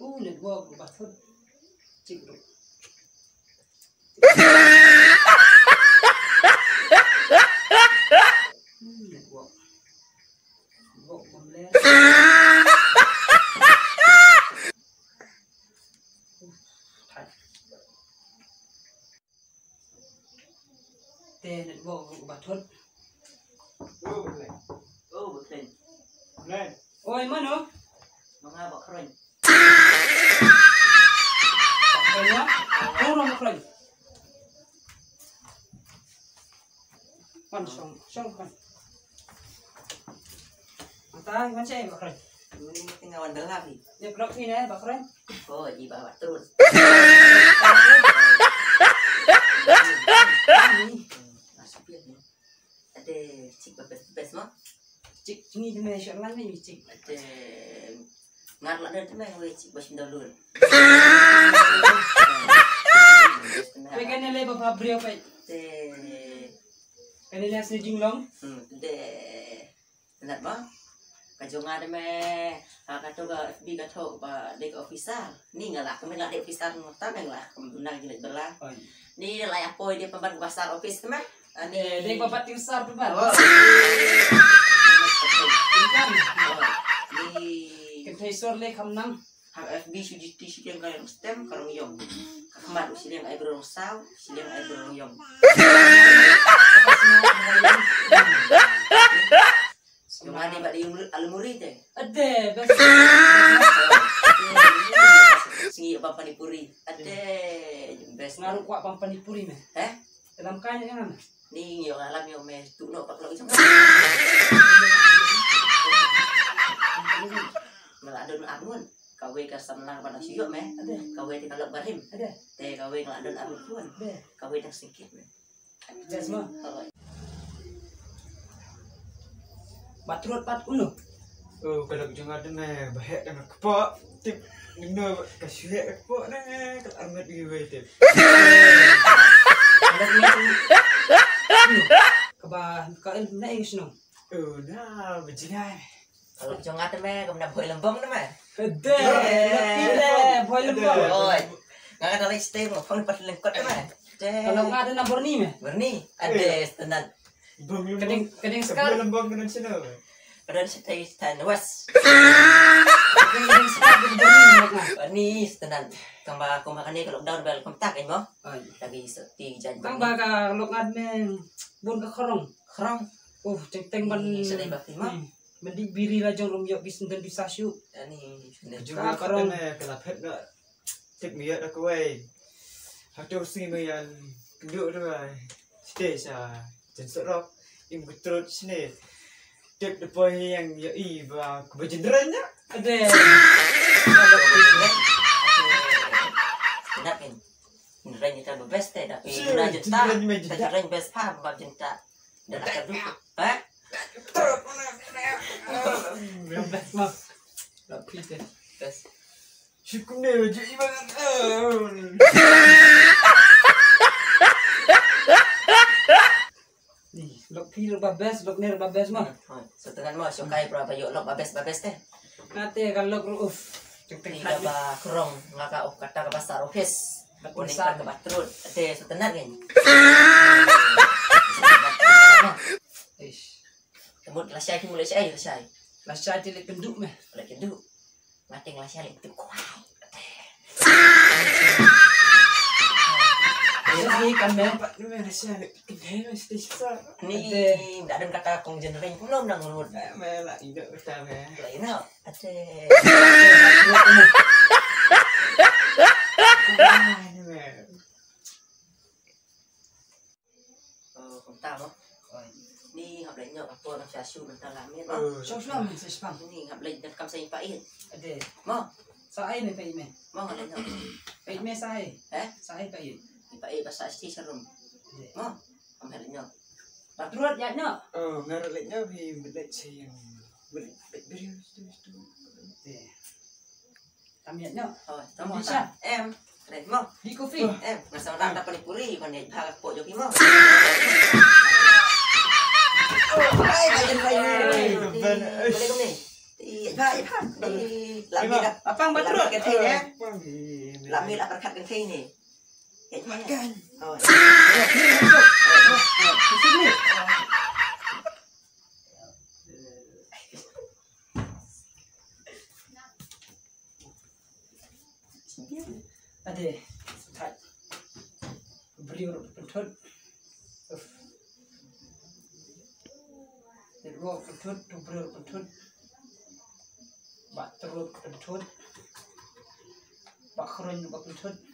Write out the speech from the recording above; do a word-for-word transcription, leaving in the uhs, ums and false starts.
Uh, network ba thut. Cik ruh. Hmm, network. Network ba mlien. Uh, thait. Te network ruh ba thut. Oh, ba thut. Oh, ba thut. Oi, mano? Ma nga ba khroin. Ba khroin, ya? Ong ruh ba khroin. Man shong, shong man. Ata, man shong ba khroin. Ni tengah wan dengah ni. Ni blok ni ne ba khroin. Oh, i ba ba terus. Ni. Masuk dia ni. Ade cik ba best best mo. Cik ni de me shot lang ni cik. Ade ngar la de me we cik ba shin dolur. Pe kane le ba pha brio pe. Te kane le sni jinglong. Hmm, te nat ba. Ka jong nga de me ha ka to ka F B ka to ba de ka officer. Ni nga la ka me la de officer mo ta me la ka me na ji le bela. Ni la ya poi de pemban ka basar office te me. Ani. Eh, dei ba bat tingsar tu bat. Oh. Kan thei sor le kham nang. Ha F B shu jiti shu liang ka rong stem ka rong yong. Ka khmat shu liang ai bro rong saw, shu liang ai bro rong yong. Yung ani ba di alumuri te. Ade, best. Sngi ba panipuri. Ade, best. Nga ruh kwah ban panipuri me. Eh? Dalam kai ne ngan. Ni yo alam yo me tu no pak lo jong. Mela don arun. Kawei ka samla ba na siyok me. Ade. Kawei te ka lok barim. Ade. Te kawei ka don arun tuan. Ade. Kawei te singkit me. Jasma. Kawei. Batrut pat unu. Oh, ka lok jong nga dang eh, ba heh dang kpoh. Tip, nino ka shu heh kpoh dang eh, ka armet gi wei tip. Ka lok ni tu. Ka ba, ka el na ing shnong. Oh, na, ba jingai. Ka lok jong nga te me, ka mena bhoi lembong te me. Ade, ade, bhoi lembong. Oi. Nga ka dalai stay mo, phone pat lengkot te me. Ka lok nga te na Berni me. Berni, ade, standard. Bang lembong. Keding, keding skar. Lembong keding sino. Keding sino, tan was. Keding, keding skar, keding Berni, lok nga. Berni, standard. Kamba, kamba kane ka lockdown bel kumta kan mo. Oi. Lagi soti jan. Kamba ka lok nga me bun ka khorong. Khorong. Oh, teng teng ban. Ni sedai bakti mo. Hmm. Mending biri la jong rum yok bis nden bisa shu. Ani, sedai. Jong ka khorong. Ka la phet na. Tip mi ïa da kawei. Hato sngi mi ïa kynduh da kawei. Stage ah. Jen sorok. Im kutrut sini. Tip da poi yang ïa i ba kuba jendren nya. Ade. Nak in. Jendren ita ba best eh. Tapi guna jenta. Jendren best pa ba jenta. Dan akan dulu. Ha? Best mah. Tapi best. Shukum ne je ibarat. Ni, lok phi ruh ba best, lok ne ruh ba best ma. Setenan ma, shokai pra ba yo lok ba best, ba best eh. Kate ka lok ruh uf. Tek tek. Ni ka ba krong, nga ka uf kata ka ba sar office. Ba ni ka ba trut. Te setenan kan. Ish. Temut lashai ki mulai shai lashai. Lashai ti lek kenduk meh. Lek kenduk. Mating lashai lek kenduk kuai. Ni kan meh. Ni da dun kata kong jenreng pun lom nang lut. Meh la indo kata meh. La indo. Ate. Oh, kumta mo. Ni hap leit ñiuh ka por ka sha shu mynta la miet mo. Shong shu lam sa shipang. Ni hap leit dep kam sa ïing pa ïeit. Ade. Mo. Sa ai me pa ïeit me. Mo hap leit ñiuh. Pa ïeit me sa ai. Eh? Sa ai pa ïeit. Pa ïeit ba sa sti sa rum. Ade. Mo. Hap leit ñiuh. Patrot ya no. Oh, ngarap lek no, hi, lek sayang. Lek, lek, beri, stu, stu. Te. Tam ya no. Oh, tam Bisa. Em, kre mo. Di kopi. Em, ngasal dah dapat puri, kon ni bhal po joki mo. Hai, bayan, bayan. Hai, bayan. Boleh kau ni? Iya, iya, iya. Lami dah. Apang Patrot. Lami dah. Lami dah berkat ke sini. Makan. Ade, thait. Briew ruh pynthut. Uf. Te ruh pynthut, tu briew ruh pynthut. Ba truh pynthut. Ba khroin ba pynthut.